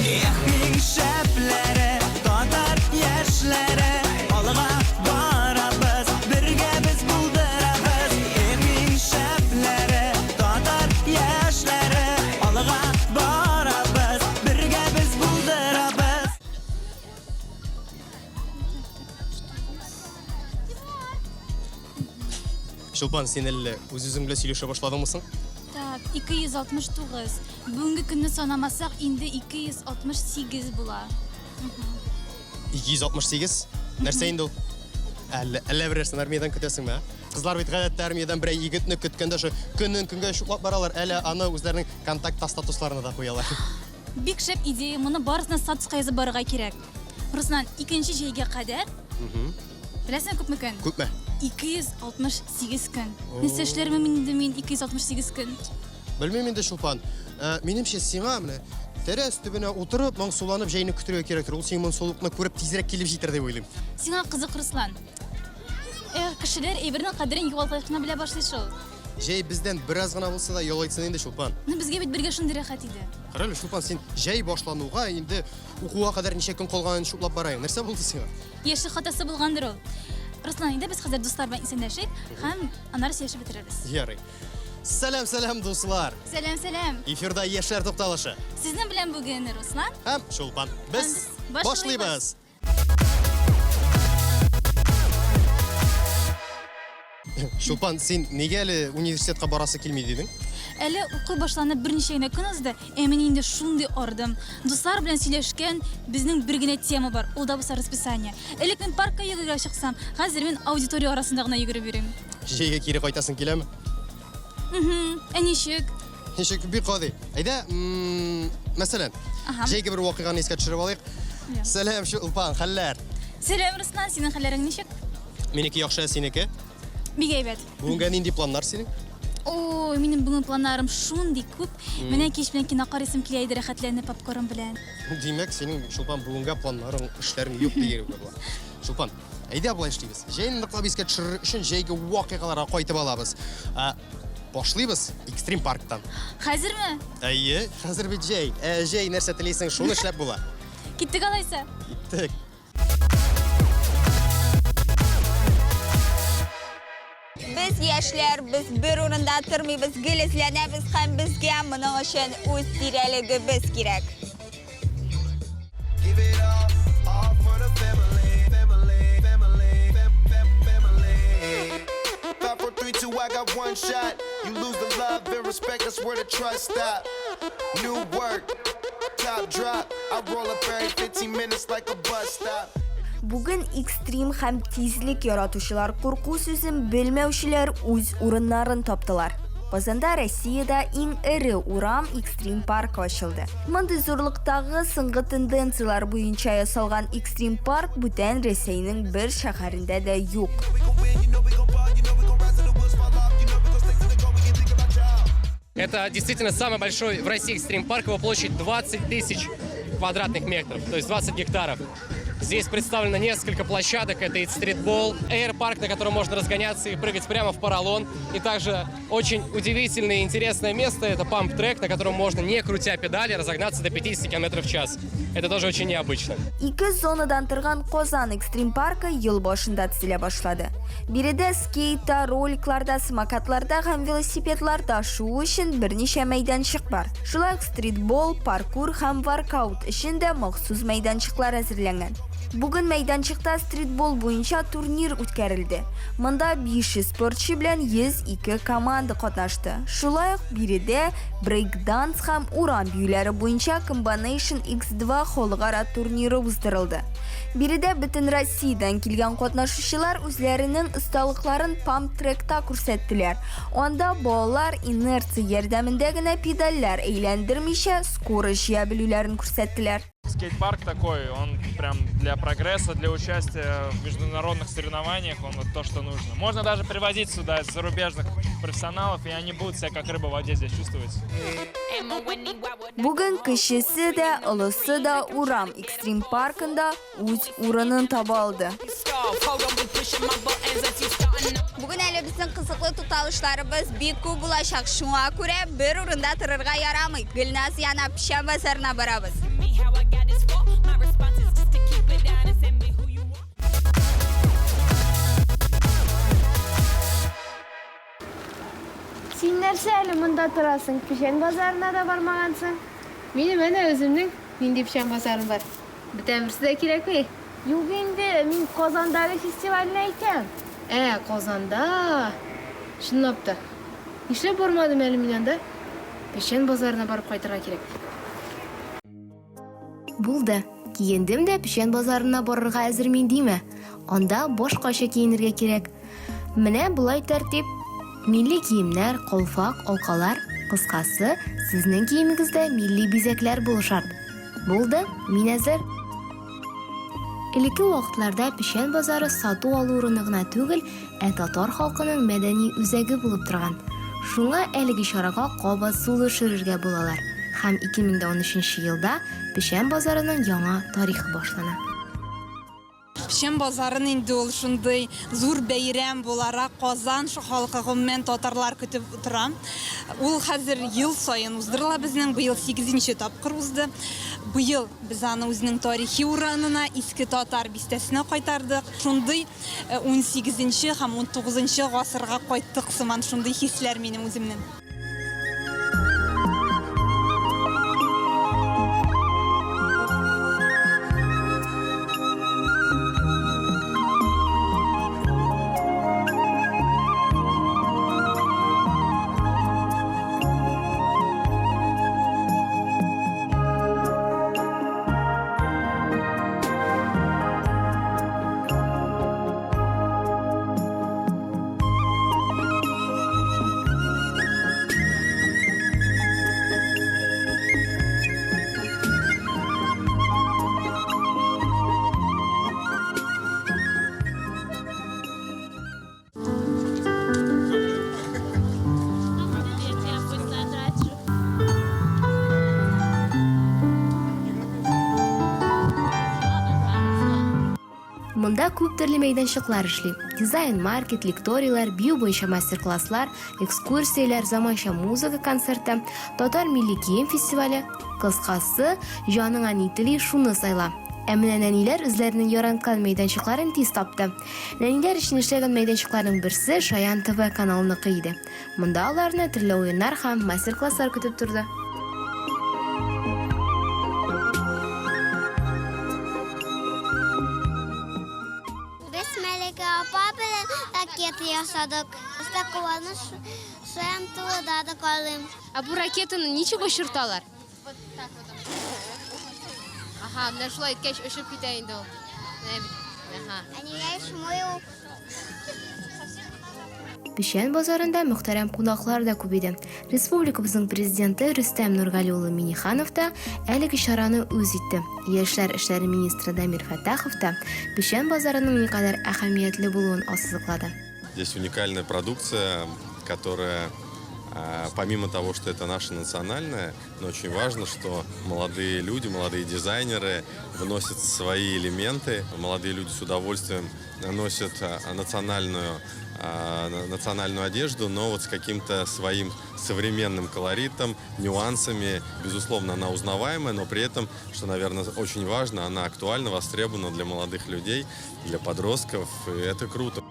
Эх, иң шәпләре, татар яшьләре, алга барабыз, бергә без булдырабыз. Эх, иң шәпләре, татар яшьләре, алга барабыз, бергә без булдырабыз. Чулпан, син әллә үз-үзең белән сөйләшә башладыңмы соң? Так, 269. Бүгенге көнне санамасак, инде 268 була. 268? Нәрсә инде ул? Әллә, әллә берәрсен армиядән көтәсеңме, ә? Кызлар бит гадәттә армиядән берәр егетне көткәндә шул көннән көнгә чутлап баралар, әле аны үзләренең контактта статусларына да куялар. Бик шәп идея, моны барысына статуска язып барырга кирәк. Руслан, икенче җәйгә кадәр Беләсеңме күпме көн? Күпме? 268 көн. Нәрсә эшләрмен инде мин 268 көн? Белмим инде, Чулпан. Э, минемчә, сиңа менә тәрәз төбенә утырып, моңсуланып җәйне көтәргә кирәктер. Ул синең моңсулыкны күреп тизрәк килеп җитәр дип уйлыйм. Сиңа кызык, Руслан. Эх, кешеләр әйбернең кадерен югалткач кына белә башлый шул. Җәй бездән бераз гына булса да ял итсен инде, Чулпан. Ну, безгә бит бергә шундый рәхәт иде. Кара әле, Чулпан, син җәй башлануга инде укуга кадәр ничә көн калганын чутлап бараең. Нәрсә булды сиңа? Яшьлек хатасы булгандыр ул. Руслан, әйдә без хәзер дуслар белән исәнләшик һәм аннары сөйләшеп бетерербез. Ярый. Сәлам, сәлам, дуслар! Сәлам, сәлам! Эфирда яшьләр тукталышы. Сезнең белән бүген Руслан һәм Чулпан. Без башлыйбыз. Чулпан, син нигә әле университетка барасы килми дидең? Әле уку башланып берничә генә көн узды, ә мин инде шундый ардым. Дуслар белән сөйләшкән безнең бер генә тема бар, ул да булса расписание. Элек мин паркка йөгерергә чыксам, хәзер мин аудитория арасында гына йөгереп йөрим. Җәйгә кире кайтасың киләме? Ә ничек? Ничек? Бик гади. Әйдә, мәсәлән, җәйге бер вакыйганы искә төшереп алыйк. Сәлам, Чулпан, хәлләр? Сәлам, Руслан, синең хәлләрең ничек? Минеке яхшы, ә синеке? Бик әйбәт. Бүгенгә нинди планнар синең? Ой, минем бүген планнарым шундый күп. Менә кич белән кино карыйсым килә иде, рәхәтләнеп попкорн белән. Димәк, синең, Чулпан, бүгенгә планнарың, эшләрең юк дигән була. Чулпан, әйдә болай эшлибез. Җәйне ныклап искә төшерер өчен җәйге вакыйгаларга кайтып алабыз. Башлыйбыз экстрим парктан. Хәзерме? Әйе, хәзер бит җәй. Ә җәй нәрсә телисең, шуны эшләп була. Киттек алайса. Киттек. Без яшьләр, без бер урында тормыйбыз, гел эзләнәбез һәм безгә моның өчен үз тирәлегебез кирәк. Бүген экстрим һәм тизлек яратучылар, курку сүзен белмәүчеләр үз урыннарын таптылар. Казанда Россиядә иң эре урам экстрим паркы ачылды. Мондый зурлыктагы соңгы тенденцияләр буенча ясалган экстрим парк бүтән Рәсәйнең бер шәһәрендә дә юк. Это действительно самый большой в России экстрим-парк. Его площадь 20 тысяч квадратных метров, то есть 20 гектаров. Здесь представлено несколько площадок. Это и стритбол, эйр-парк, на котором можно разгоняться и прыгать прямо в поролон. И также очень удивительное и интересное место – это памп-трек, на котором можно, не крутя педали, разогнаться до 50 км в час. Это тоже очень необычно. Ике зонадан торган Казан экстрим паркы ел башында төзелә башлады. Биредә скейтта, роликларда, самокатларда һәм велосипедларда шуу өчен берничә мәйданчык бар. Шулай ук стритбол, паркур һәм воркаут өчен дә махсус мәйданчыклар әзерләнгән. Бүген мәйданчыкта стритбол буенча турнир үткәрелде. Монда 500 спортчы белән 102 команда катнашты. Шулай ук биредә брейк-данс һәм урам биюләре буенча Combination X2 халыкара турниры уздырылды. Биредә бөтен Россиядән килгән катнашучылар үзләренең осталыкларын памп-тректа күрсәттеләр. Анда балалар инерция ярдәмендә генә педальләр әйләндермичә скорость җыя белүләрен күрсәттеләр. Скейт-парк такой, он прям для прогресса, для участия в международных соревнованиях, он вот то, что нужно. Можно даже привозить сюда зарубежных профессионалов, и они будут себя как рыба в воде здесь чувствовать. Бүген кечесе дә, олысы да урам экстрим паркында үз урынын таба алды. Бүген әле безнең кызыклы тукталышларыбыз бик күп булачак. Шуңа күрә бер урында торырга ярамый. Гөлназ яна Печән базарына барабыз. Син нәрсә әле монда торасың, Печән базарына да бармагансың? Минем әнә үземнең нинди печән базарым бар. Бүтән берсе дә кирәкми. Юк инде, мин Казандагы фестивальне әйтәм. Ә, Казанда! Чынлап та. Нишләп бармадым әле мин анда? Печән базарына барып кайтырга кирәк. Булды. Киендем дә печән базарына барырга әзер мин димә. Анда башкача киенергә кирәк. Менә болай тәртип. Милли киемнәр, калфак, алкалар, кыскасы, сезнең киемегездә милли бизәкләр булу шарт. Булды, мин әзер. Элекке вакытларда Печән базары сату-алу урыны гына түгел, ә татар халкының мәдәни үзәге булып торган. Шуңа әлеге чарага кабат сулыш өрергә булалар һәм 2013 елда Печән базарының яңа тарихы башлана. Печән базарын инде ул шундый зур бәйрәм буларак Казан халкы, гомумән татарлар көтеп тора. Ул хәзер ел саен уздырыла безнең, быел сигезенче тапкыр узды. Быел без аны үзенең тарихи урынына, Иске Татар бистәсенә кайтардык. Шундый унсигезенче һәм унтугызынчы гасырга кайттык сыман, шундый хисләр минем үземнең. Монда күп төрле мәйданчыклар эшли. Дизайн-маркет, лекторийлар, бию буенча мастер-класслар, экскурсияләр, заманча музыка концерты, татар милли кием фестивале. Кыскасы, җаныңа ни тели, шуны сайла. Ә менә нәниләр үзләренең яраткан мәйданчыкларын тиз тапты. Нәниләр өчен эшләгән мәйданчыкларның берсе Шаян ТВ каналыныкы иде. Монда аларны төрле уеннар һәм мастер-класслар көтеп торды. Без Мәликә апа белән ракета ясадык. Без куаныш Шаян ТВда да карыйм. Ә бу ракетаны ничек очырталар? Вот так вот. Ага, менә шулай иткәч очып китә инде ул. Менә бит. Ага. Әнигә шмой ул. Печән базарында мөхтәрәм кунаклар да күп иде. Республикабызның президенты Рөстәм Нургали улы Минниханов та әлеге чараны үз итте. Яшьләр эшләре министры Дамир Фәттахов та Печән базарының никадәр әһәмиятле булуын ассызыклады. Здесь уникальная продукция, которая помимо того, что это наша национальная, но очень важно, что молодые люди, молодые дизайнеры вносят свои элементы. Молодые люди с удовольствием носят национальную, национальную одежду, но вот с каким-то своим современным колоритом, нюансами. Безусловно, она узнаваемая, но при этом, что, наверное, очень важно, она актуальна, востребована для молодых людей, для подростков, и это круто.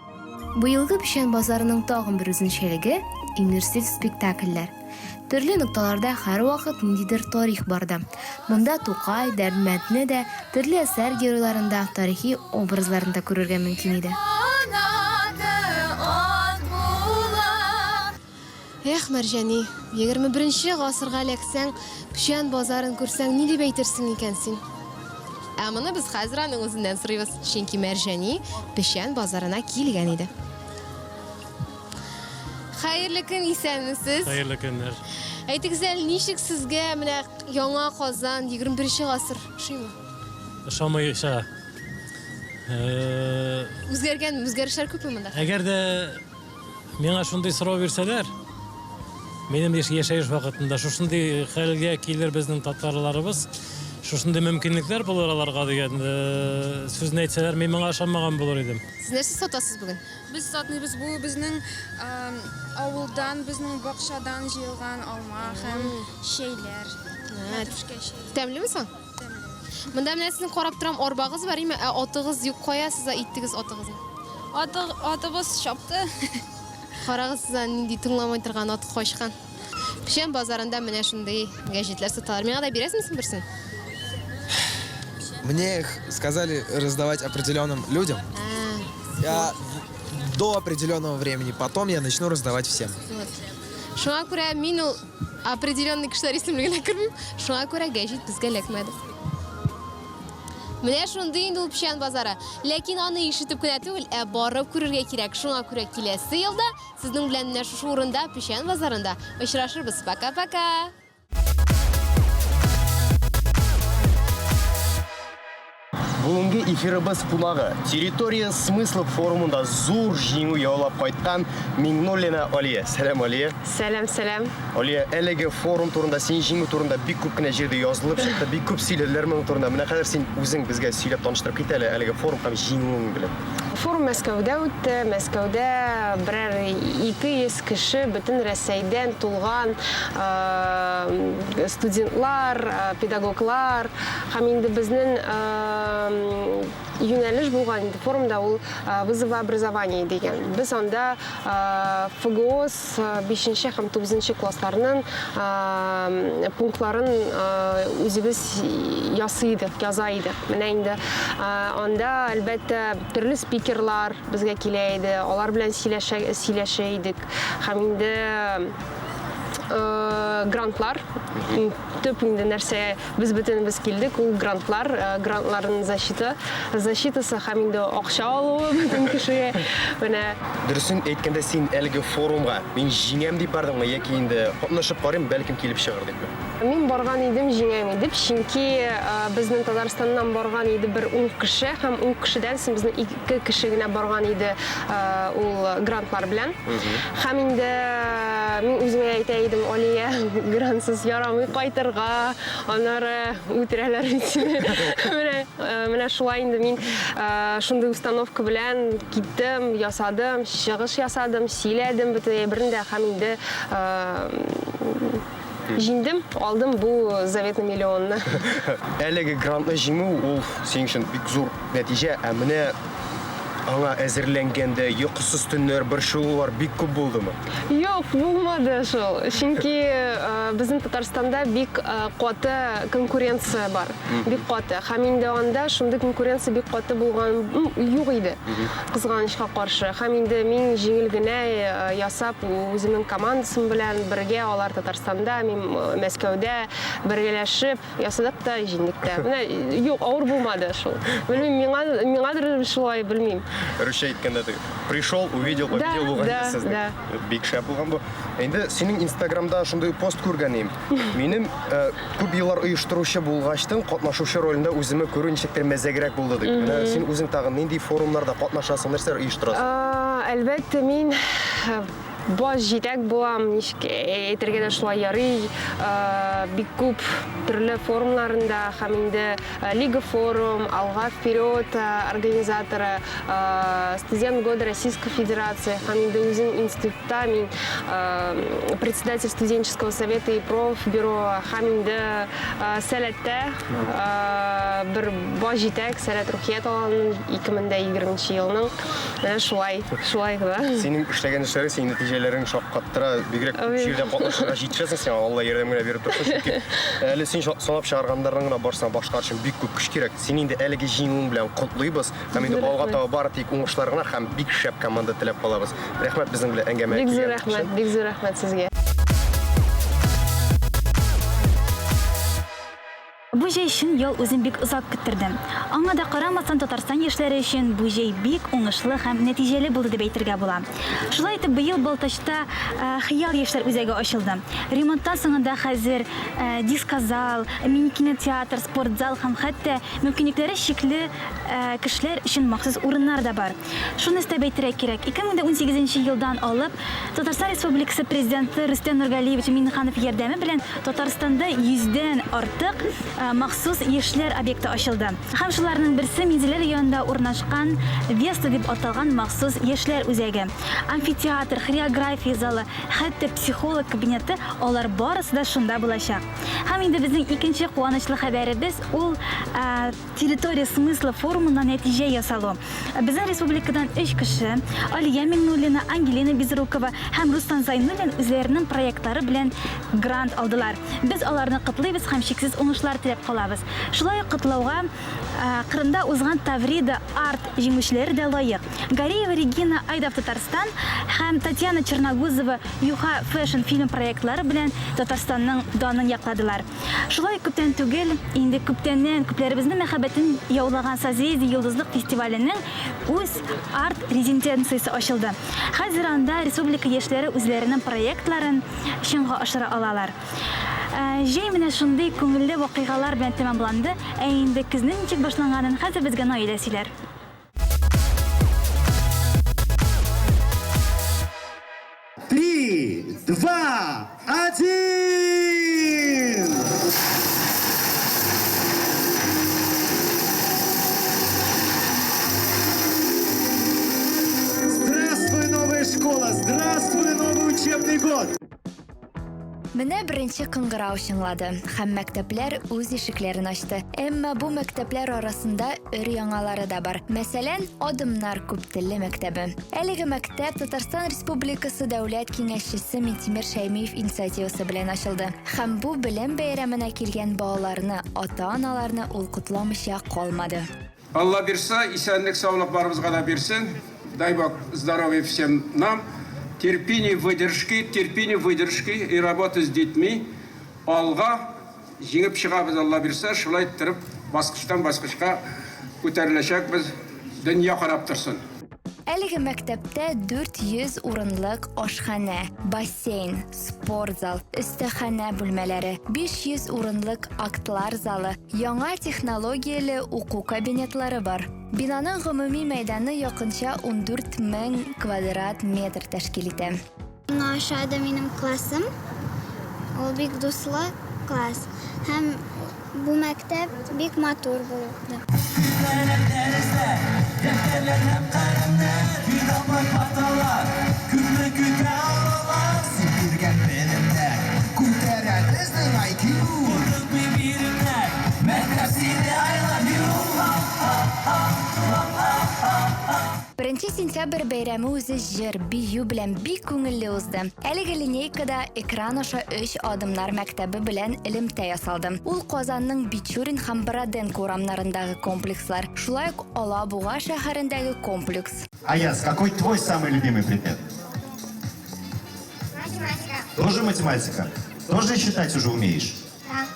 Быелгы Печән базарының тагын бер үзенчәлеге, иммерсив спектакльләр. Төрле нокталарда һәрвакыт ниндидер тарих барды. Монда Тукай, Дәрдмәндне дә, төрле әсәр геройларын да, тарихи образларын да күрергә мөмкин иде. Эх, Мәрҗани, 21 нче гасырга эләксәң, Печән базарын күрсәң, ни дип әйтерсең икән син? Ә моны без хәзер аның үзеннән сорыйбыз, чөнки Мәрҗани Печән базарына килгән иде. Хәерле көн, исәнмесез. Хәерле көннәр. Әйтегез әле, ничек сезгә менә яңа Казан, 21 гасыр ошыймы? Ошамыйча. Э, Үзгәргән, үзгәрешләр күпме монда? Әгәр дә Миңа шундый сорау бирсәләр, минем яшәеш вакытында шушындый хәлгә килер безнең татарларыбыз. шушындый мөмкинлекләр булыр аларга дигән сүзне әйтсәләр, мин моңа ышанмаган булыр идем. Сез нәрсә сатасыз бүген? Без сатмыйбыз, бу безнең авылдан, безнең бакчадан җыелган алма һәм чәйләр. Мәтрүшкә чәе. Тәмлеме соң? Тәмле. Монда менә сезнең карап торам, арбагыз бар, име? Ә атыгыз юк. Кая сез иттегез атыгызны? Аты, атыбыз чапты. Карагыз сез аны нинди тыңламый торган ат качкан. Печән базарында менә шундый гәҗитләр саталар. Миңа да бирәсеңме соң берсен? Мне их сказали раздавать определенным людям. Я до определенного времени, потом я начну раздавать всем. Вот. Шуңа күрә мин ул определенный кешеләр исемлегенә кермим. Шуңа күрә гәҗит безгә эләкмәде. Менә шундый инде ул печән базары. Ләкин аны ишетеп кенә түгел, ә барып күрергә кирәк. Шуңа күрә киләсе елда сезнең белән менә шушы урында, печән базарында очрашырбыз. Пока-пока! Бүгенге эфирыбыз кунагы Территория смыслов форумында зур җиңү яулап кайткан Миңнуллина Алия. Сәлам, Алия. Сәлам, сәлам. Алия, әлеге форум турында, синең җиңү турында бик күп кенә җирдә язылып чыкты, бик күп сөйләделәр моның турында. Менә хәзер син үзең безгә сөйләп таныштырып кит әле әлеге форум һәм җиңүең белән. Форум Мәскәүдә үтте. Мәскәүдә берәр 200 кеше бөтен Рәсәйдән тулган студентлар, педагоглар һәм инде безнең юнәлеш булган инде форумда ул вызовы образования дигән. Без анда ФГОС бишенче һәм тугызынчы классларның пунктларын үзебез ясый идек, яза идек. Менә инде анда, әлбәттә, төрле спикерлар безгә килә иде, алар белән сөйләшә, сөйләшә идек. Һәм инде грантлар төп инде нәрсә без бөтенебез килдек, ул грантлар, грантларның защита, защитасы һәм инде акча алуы бөтен кешегә. Менә. Дөресен әйткәндә, син әлеге форумга мин җиңәм дип бардыңмы яки инде катнашып карыйм, бәлкем килеп чыгыр дипме? Мин барган идем җиңәм дип, чөнки безнең Татарстаннан барган иде бер ун кеше һәм ун кешедән соң безнең ике кеше генә барган иде ул грантлар белән. Һәм инде мин үземә әйтә идем, Алия, грантсыз ярамый кайтырга, аннары үтерәләр бит сине. Менә, менә шулай инде мин шундый установка белән киттем, ясадым, чыгыш ясадым, сөйләдем бөтен әйберне дә һәм инде җиңдем, алдым бу заветный миллионны. Әлеге грантны җиңү ул синең өчен бик зур нәтиҗә, ә менә аңа әзерләнгәндә йокысыз төннәр, борчылулар бик күп булдымы? Юк, булмады шул. Чөнки безнең Татарстанда бик каты конкуренция бар. Бик каты. Һәм инде анда шундый конкуренция бик каты булган юк иде. Кызганычка каршы. Һәм инде мин җиңел генә ясап, үземнең командасым белән бергә, алар Татарстанда, мин Мәскәүдә бергәләшеп ясадык та, җиңдек тә. Менә юк, авыр булмады шул. Белмим, миңа, миңадыр шулай, белмим. Русча әйткәндә, теге, пришел, увидел, победил булган Да, сезнең. да. Бик шәп булган бу. Инде синең Инстаграмда шундый пост күргән идем. Минем күп еллар оештыручы булгачтын, катнашучы ролендә үземне күрү ничектер мәзәгрәк булды дип. Менә син үзең тагын нинди форумнарда катнашасың, нәрсәләр оештырасың? Әлбәттә, мин баш җитәк булам, ничек әйтергә дә шулай ярый. Бик күп төрле форумнарында һәм инде Лига форум, Алга вперед организаторы, Студент года Российской Федерации һәм инде үзем институтта мин председатель студенческого совета и профбюро һәм инде Сәләттә бер баш җитәк Сәләт Рухият аланын 2020 елның менә шулай, шулай гына. Синең эшләгән эшләрең, синең нәтиҗәләрең шаккаттыра. Бигрәк күп җирдә катнашырга җитешәсең, сиңа Алла ярдәм генә биреп торсын, чөнки әле син санап чыгарганнарның гына барысына башкарыр өчен бик күп көч кирәк. Син инде әлеге җиңүең белән котлыйбыз һәм инде алга таба бары тик уңышлар гына һәм бик шәп команда теләп калабыз. Рәхмәт безнең белән әңгәмәгә Бик зур килгән рәхмәт, өчен. бик зур рәхмәт сезгә. Бу җәй чын ял үзен бик озак көттерде. Аңа да карамастан, Татарстан яшьләре өчен бу җәй бик уңышлы һәм нәтиҗәле булды дип әйтергә була. Шулай итеп, быел Балтачта Хыял яшьләр үзәге ачылды. Ремонттан соң анда хәзер дискозал, мини-кинотеатр, спортзал һәм хәтта мөмкинлекләре чикле кешеләр өчен махсус урыннар да бар. Шуны өстәп әйтергә кирәк, 2018 елдан алып Татарстан Республикасы Президенты Рөстәм Нургалиевич Миңнеханов ярдәме белән Татарстанда йөздән артык махсус яшьләр объекты ачылды. Һәм шуларның берсе Минзәлә районында урнашкан Веста дип аталган махсус яшьләр үзәге. Амфитеатр, хореография залы, хәтта психолог кабинеты, алар барысы да шунда булачак. Һәм инде безнең икенче куанычлы хәбәребез, ул Территория смысла форумына нәтиҗә ясалу. Безнең республикадан өч кеше, Алия Миңнуллина, Ангелина Безрукова һәм Руслан Зайнуллин үзләренең проектлары белән грант алдылар. Без аларны котлыйбыз һәм чиксез уңышлар теләп калабыз. Шулай ук котлауга Кырымда узган Таврида Арт җиңүчеләре дә лаек. Гареева Регина Айдав Татарстан һәм Татьяна Черногузова Юха Fashion фильм проектлары белән Татарстанның данын якладылар. Шулай ук күптән түгел, инде күптәннән күпләребезнең мәхәббәтен яулаган Созвездие-Йолдызлык фестиваленең үз арт-резиденциясе ачылды. Хәзер анда республика яшьләре үзләренең проектларын чынга ашыра алалар. Җәй менә шундый күңелле вакыйгалар белән тәмамланды, ә инде көзнең ничек башланганын хәзер безгә Наилә сөйләр. Три, два, один! Здравствуй, новая школа! Здравствуй, новый учебный год! Менә беренче кыңгырау чыңлады һәм мәктәпләр үз ишекләрен ачты. Әмма бу мәктәпләр арасында өр-яңалары да бар. Мәсәлән, Адымнар күптелле мәктәбе. Әлеге мәктәп Татарстан Республикасы Дәүләт Киңәшчесе Минтимер Шәймиев инициативасы белән ачылды. Һәм бу белем бәйрәменә килгән балаларны, ата-аналарны ул котламыйча калмады. Алла бирса, исәнлек, саулык барыбызга да бирсен. Дай Бог здоровья всем нам, терпение, выдержки, терпение, выдержки и работа с детьми. Алга җиңеп чыгабыз, Алла бирса, шулай иттереп баскычтан баскычка күтәреләчәкбез. Дөнья карап торсын. Әлеге мәктәптә 400 урынлык ашханә, бассейн, спорт зал, өстәханә бүлмәләре, 500 урынлык актлар залы, яңа технологияле уку кабинетлары бар. Бинаның гомуми мәйданы якынча 14 мең квадрат метр тәшкил итә. Миңа ошады минем классым. Ул бик дуслы класс. Һәм бу мәктәп бик матур булды. Беренче сентябрь бәйрәме үзе җыр, бию белән бик күңелле узды. Әлеге линейкада экран аша өч адымнар мәктәбе белән элемтә ясалды. Ул Казанның Бичурин һәм Бороденко урамнарындагы комплекслар, шулай ук Алабуга шәһәрендәге комплекс. Аяз, какой твой самый любимый предмет? Математика. Тоже математика? Тоже считать уже умеешь? Да.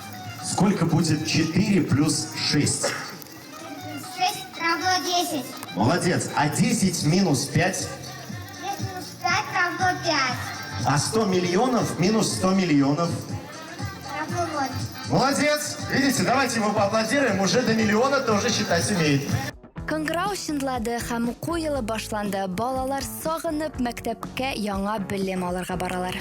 Сколько будет 4 плюс 6? 6 равно 10. Молодец. А 10 минус 5? 10 минус 5 равно 5. А 100 миллионов минус 100 миллионов? Равно 0. Молодец! Видите, давайте ему поаплодируем. Уже до миллиона тоже считать умеет. Кыңгырау чынлады һәм уку елы башланды. Балалар сагынып мәктәпкә яңа белем алырга баралар.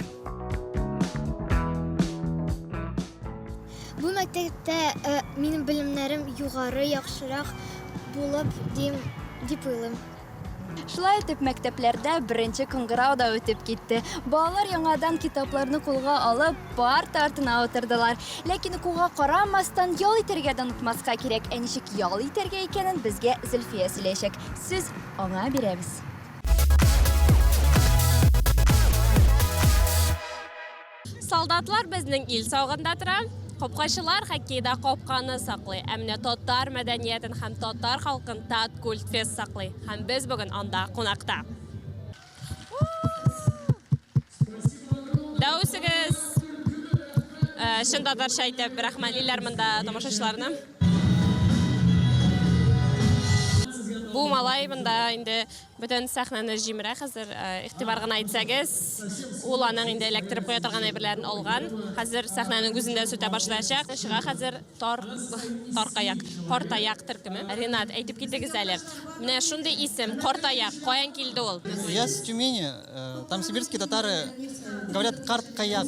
Бу мәктәптә э, минем белемнәрем югары, яхшырак булып дим, дип уйлыйм. Шулай итеп, мәктәпләрдә беренче кыңгырау да үтеп китте. Балалар яңадан китапларны кулга алып, парта артына утырдылар. Ләкин укуга карамастан, ял итәргә дә онытмаска кирәк. Ә ничек ял итәргә икәнен безгә Зөлфия сөйләячәк. Сүз аңа бирәбез. Солдатлар безнең ил сагында тора. Капкачылар хоккейда капканы саклый. Ә менә татар мәдәниятен һәм татар халкын Таткультфест саклый. Һәм без бүген анда кунакта. Дәүсегез э, чын татарча әйтеп рәхмәтлиләр монда тамашачыларны. Бу малай монда инде Бөтен сәхнәне җимерә хәзер. Игътибар гына итсәгез, ул аның инде эләктереп куя торган әйберләрен алган. Хәзер сәхнәнең үзен дә сүтә башлаячак. Чыга хәзер тар Таркаяк, Картаяк төркеме. Ренат, әйтеп китегез әле. Менә шундый исем, Картаяк, каян килде ул? Я с Тюмени, э, там сибирские татары говорят карткаяк.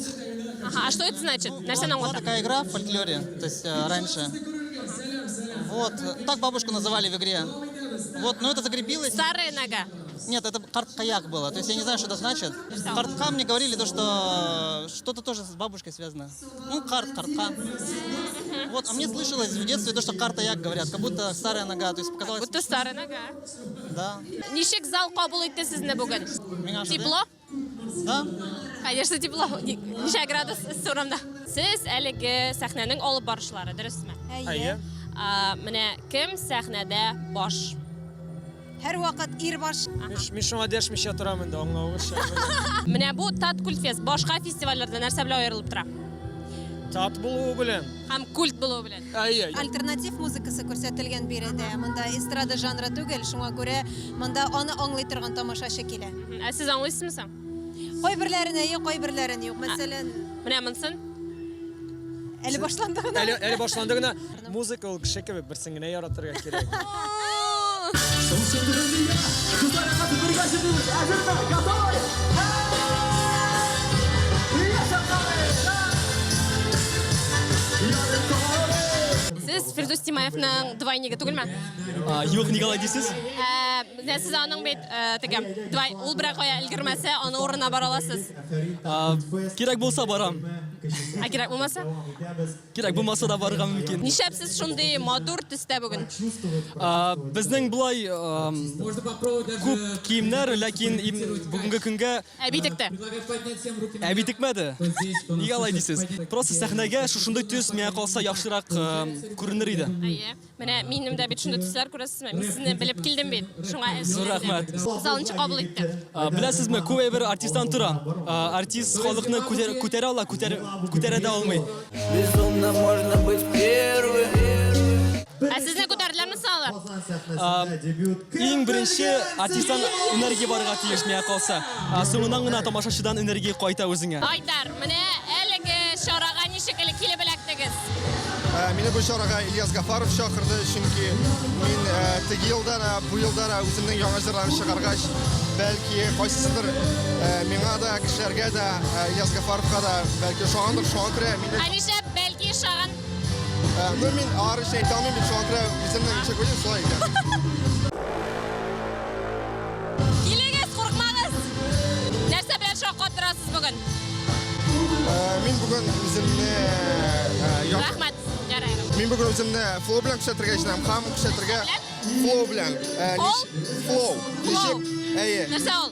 Ага, а что это значит? Нәрсәне Была аңлата? такая игра в фольклоре, то есть раньше. Вот, так бабушку называли в игре. Вот, но это закрепилось. Старая нога. Нет, это карткаяк было. То есть я не знаю, что это значит. Картка мне говорили то, что что-то тоже с бабушкой связано. Ну, карт, картка. Вот, а мне слышалось в детстве то, что картаяк говорят, как будто старая нога. То есть показалось... Будто старая нога. Да. Ничек зал кабул итте сезне бүген? Миңа ошады. Тепло? Да. Конечно, тепло. Ничә градус эссе урамда? Сез әлеге сәхнәнең алып баручылары, дөресме? Әйе. А, Менә кем сәхнәдә баш? Һәрвакыт ир баш. Мин шуңа дәшмичә торам инде, аңлавыгызча. Менә бу Таткультфест башка фестивальләрдән нәрсә белән аерылып тора? Тат булуы белән. Һәм культ булуы белән. Әйе. Альтернатив музыкасы күрсәтелгән биредә. Монда эстрада жанры түгел, шуңа күрә монда аны аңлый торган тамашачы килә. Ә сез аңлыйсызмы соң? Кайберләрен әйе, кайберләрен юк. Мәсәлән, Менә монсын. әле башланды гына. Әле, әле башланды гына. Музыка ул кеше кебек, берсен генә яратырга кирәк. Сез Фирдүс Тимаевның двойнигы түгелме? Юк, ник алай дисез? Ә, менә сез аның бит э, теге двой, ул берәр кая өлгермәсә, аның урынына бара аласыз. Кирәк булса барам. Ә кирәк булмаса? Кирәк булмаса да барырга мөмкин. Нишләп сез шундый матур төстә бүген? Безнең болай күп киемнәр, ләкин бүгенге көнгә Әби текте. Әби текмәде. Нигә алай дисез? Просто сәхнәгә шушындый төс миңа калса яхшырак күренер иде. Әйе. Менә минем дә бит шундый төсләр күрәсезме? Мин сезне белеп килдем бит. Шуңа Зур рәхмәт. Зал ничек кабул итте? Беләсезме, күп әйбер артисттан тора. Артист халыкны күтәрә ала, күтәрә дә алмый. Безумно можно быть первым. Ә сезне күтәрделәрме соң алар? Иң беренче артисттан энергия барырга тиеш, миңа калса. Соңыннан гына тамашачыдан энергия кайта үзеңә. Айдар, менә әлеге чарага ничек элек килеп эләктегез? Э, Мине бу чарага Ильяс Гафаров чакырды, чөнки мин э, теге елда да, бу елда да үземнең яңа җырларым чыгаргач, бәлки кайсысыдыр э, миңа да, кешеләргә дә, Ильяс Гафаровка да бәлки ошагандыр, шуңа күрә мине Ә нишләп бәлки ошаган? Ну, мин алар өчен әйтә алмыйм, шуңа күрә үземнең ничек уйлыйм, шулай әйтәм. Килегез, курыкмагыз! Нәрсә белән шаккатырасыз бүген? Мин бүген үземне Рәхмәт. Ярай. Мин бүген үземне флоу белән күрсәтергә җыенам, һәм күрсәтергә флоу белән. Флоу. Ничек? Әйе. Нәрсә ул?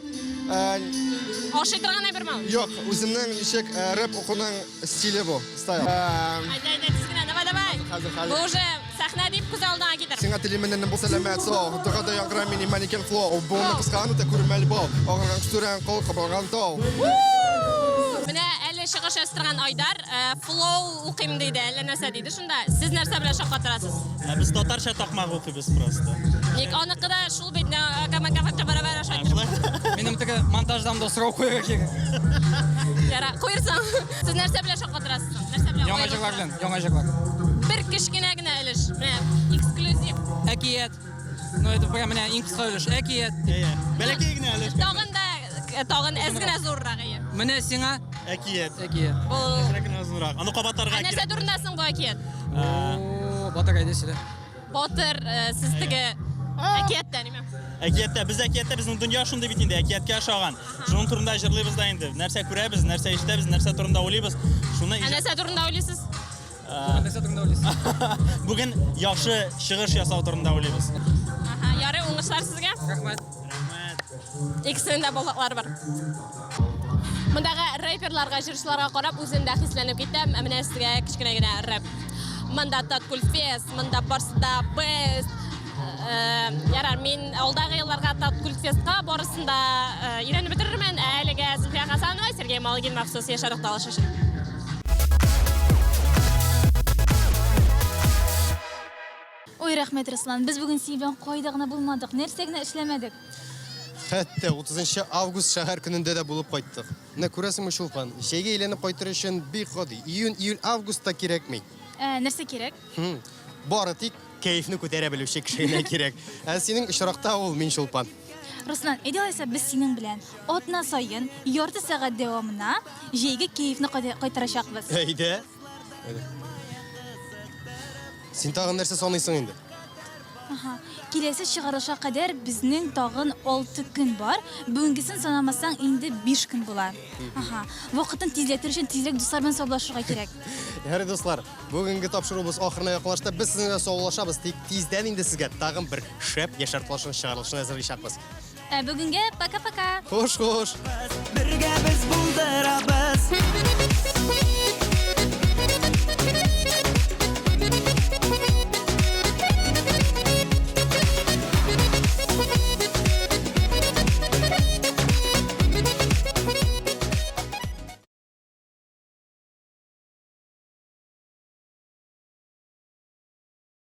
Ашый торган әйберме ул? Юк, үземнең ничек рэп укуның стиле бу, стайл. Әйдә, әйдә, тиз генә, давай, давай. Хәзер, хәзер. Бу уже сәхнә дип күз алдыңа китер. Сиңа телимен энем бу сәламәт сау. Догада яңгыра мини манекен флоу. Буынны кыскан үтә күренмәле бау. Агырган сүрән кол кабарган тау. Менә әле чыгыш ястырган Айдар э, флоу укыйм диде, әллә нәрсә диде шунда. Сез нәрсә белән шаккатырасыз? Ә без татарча такмак укыйбыз просто. Ник аныкы да шул бит, Минем теге монтаждан да сорау куярга кирәк. Яра, куерсың. Сез нәрсә белән шаккатырасыз? Нәрсә белән? Яңа җырлар белән, яңа җырлар. Бер кечкенә генә өлеш. Менә эксклюзив. Әкият. Ну, это прям менә иң кыска өлеш. Әкият. Бәләкәй генә өлеш. Тагын да э, тагын әз генә зуррак әйе. Менә сиңа әкият. Әкият. Бу Әзрәк кенә зуррак. Аны кабатларга Ә нәрсә турында соң бу әкият? О, батыр әйдә сөйлә. Батыр, э, сез теге әкияттә ниме? Әкияттә, без әкияттә, безнең дөнья шундый бит инде, әкияткә ошаган. Шуның турында җырлыйбыз да инде. Нәрсә күрәбез, нәрсә ишетәбез, нәрсә турында уйлыйбыз. Шуны Ә нәрсә турында уйлыйсыз? Нәрсә турында уйлыйсыз? Бүген яхшы чыгыш ясау турында уйлыйбыз. Аһа, ярый, уңышлар сезгә. Рәхмәт. Рәхмәт. Икесенең дә балаклары бар. Мондагы рэперларга, җырчыларга карап, үзем дә хисләнеп китәм. Ә менә сезгә кечкенә генә рэп. Монда Таткультфест, монда барсы да бест. Э, ярар, мин алдагы елларга Таткультфестка барысын да э, өйрәнеп бетерермен. Ә әлегә Зөлфия Хасанова, Сергей Малыгин махсус Яшәр Укталыш өчен. Ой, рәхмәт, Руслан. Без бүген синең белән кайда гына булмадык, нәрсә генә эшләмәдек. Хәтта 30 август шәһәр көнендә дә булып кайттык. Менә күрәсеңме, Чулпан, җәйгә әйләнеп кайтыр өчен бик гади. Июнь, июль, август та кирәкми. Ә, нәрсә кирәк? Хм, бары тик кәефне күтәрә белүче кеше генә кирәк. Ә синең очракта ул мин, Чулпан. Руслан, әйдә алайса без синең белән атна саен ярты сәгать дәвамына җәйге кәефне кайтарачакбыз. Әйдә. Әйдә. Син тагын нәрсә саныйсың инде? Аһа. Киләсе чыгарылышка кадәр безнең тагын 6 көн бар. Бүгенгесен санамасаң, инде 5 көн була. Аһа. Вакытын тизләтер өчен тизрәк дуслар белән саубуллашырга кирәк. Ярый, дуслар, бүгенге тапшыруыбыз ахырына якынлашты. Без сезнең белән саубуллашабыз, тик тиздән инде сезгә тагын бер шәп яшьләр талашының чыгарылышын әзерличәкбез. Ә бүгенгә пока-пока. Хуш, хуш. Бергә без бу